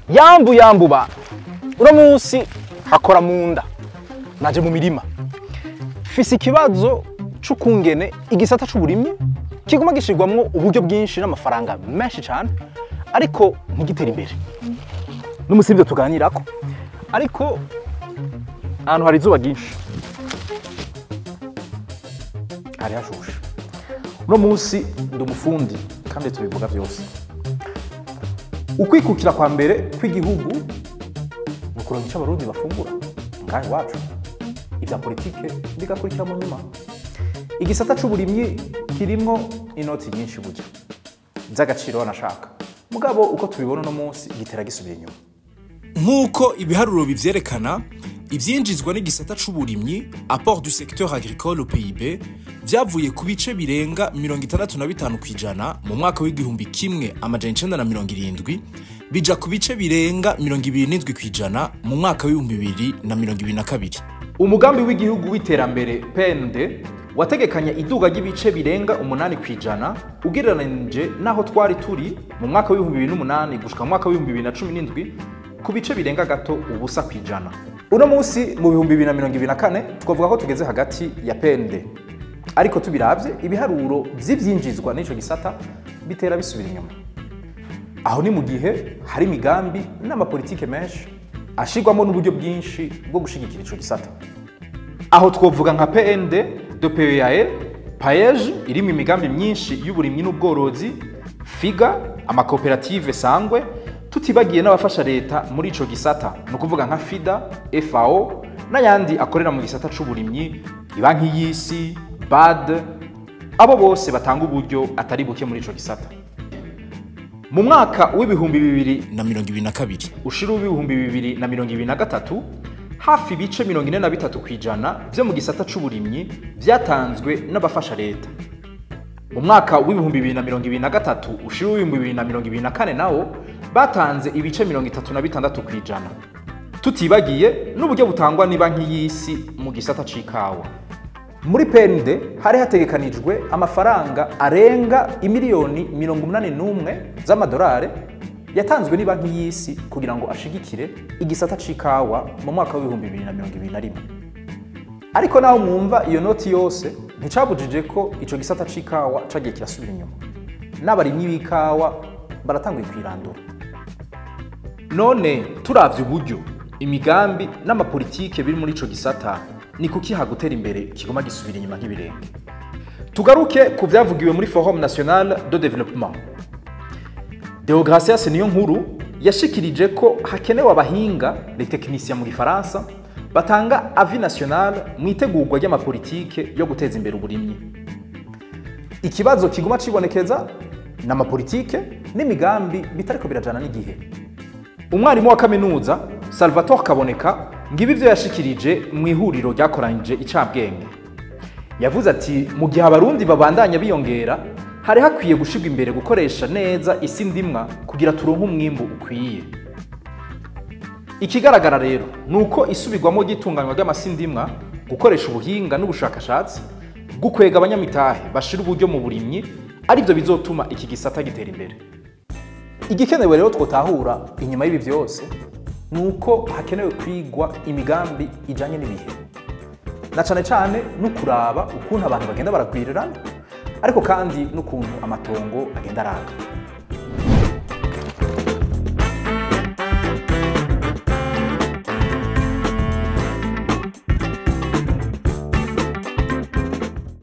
Yambu yambu ba uno munsi hakora munda naje mu mirima fise ikibazo c'ukungene igisata c'uburimyi kiguma gishirwamwo uburyo bwinshi n'amafaranga menshi cyane ariko ntigitera imbere. N'umusi ibyo tuganirako ariko ahantu hari izuba ryinshi hari hashushe. Uno munsi ndi umufundi kandi tubivuga byose. Ukwikukira kwa mbere kw'igihugu ni ukuronka ico abarundi bafungura ngaha iwacu, ivya politike bigakurikira mu nyuma. Igisata c'uburimyi kirimwo inoti nyinshi burya z'agaciro banashaka, mugabo uko tubibona uno munsi gitera gisubira inyuma. Nk'uko ibiharuro bivyerekana, ivyinjizwa n'igisata c'uburimyi, apport du secteur agricole au PIB, vyavuye ku bice birenga 65% mu mwaka w'1970 bija ku bice birenga 27% mu mwaka w'2022. Umugambi w'igihugu w'iterambere PND wategekanya iduga ry'ibice birenga 8% ugereranije naho twari turi mu mwaka w'2008 gushika mu mwaka w'2017 ku bice birenga gato 0.5%. Uno munsi mu 2024 twavuga ko tugeze hagati ya PND, ariko tubiravye ibiharuro vy'ivyinjizwa n'ico gisata bitera bisubira inyuma. Aho ni mu gihe hari imigambi n'amapolitike menshi ashirwamo n'uburyo bwinshi bwo gushigikira ico gisata. Aho twovuga nka PND de PEAL, PAEJ irimo imigambi myinshi y'uburimyi n'ubworozi, FIGA, amakoperative sangwe, tutibagiye n'abafasha leta muri ico gisata, no kuvuga nka FIDA, FAO n'ayandi akorera mu gisata c'uburimyi, ibanki y'isi, BAD, abo bose batanga uburyo atari buke muri ico gisata. Mu mwaka w'2022 ushira w'2023 hafi ibice 43% vyo mu gisata c'uburimyi vyatanzwe n'abafasha leta. Mu mwaka w'2023 ushira w'2024 nawo batanze ibice 36%. Tutibagiye n'uburyo butangwa n'ibanki y'isi mu gisata c'ikawa. Muri PND hari hategekanijwe amafaranga arenga imiliyoni 81 z'amadolari yatanzwe n'ibanki y'isi kugira ngo ashigikire igisata c'ikawa mu mwaka w'2021. Ariko naho mwumva iyo noti yose nticabujije ko ico gisata c'ikawa cagiye kirasubira inyuma. N'abarimyi b'ikawa baratanguye kwirandura. None turavye uburyo imigambi n'amapolitike biri muri ico gisata, ni kuki hagutera imbere kigoma gisubira inyuma nk'ibirenge? Tugaruke ku vyavugiwe muri Forum National de Développement. Deogratias Niyonkuru yashikirije ko hakenewe abahinga, les techniciens mu gifaransa, batanga avis national mu itegurwa ry'amapolitike yo guteza imbere uburimyi. Ikibazo kiguma cibonekeza n'amapolitike n'imigambi bitariko birajana n'igihe. Umwarimu wa kaminuza Salvatore Kaboneka ngibi ivyo yashikirije mu ihuriro ryakoranyije icabwenge. Yavuze ati mu gihe abarundi babandanya biyongera hari hakwiye gushirwa imbere gukoresha neza isi ndimwa kugira turonke umwimbu ukwiye. Ikigaragara rero nuko isubirwamo ry'itunganywa ry'amasi ndimwa, gukoresha ubuhinga n'ubushakashatsi, gukwega abanyamitahe bashira uburyo mu burimyi arivyo bizotuma iki gisata gitera imbere. Igikenewe rero twotahura inyuma y'ibi byose nuko hakenewe kwigwa imigambi ijanye n'ibihe, na cane cane no kuraba ukuntu abantu bagenda baragwirirana, ariko kandi n'ukuntu amatongo agenda araga.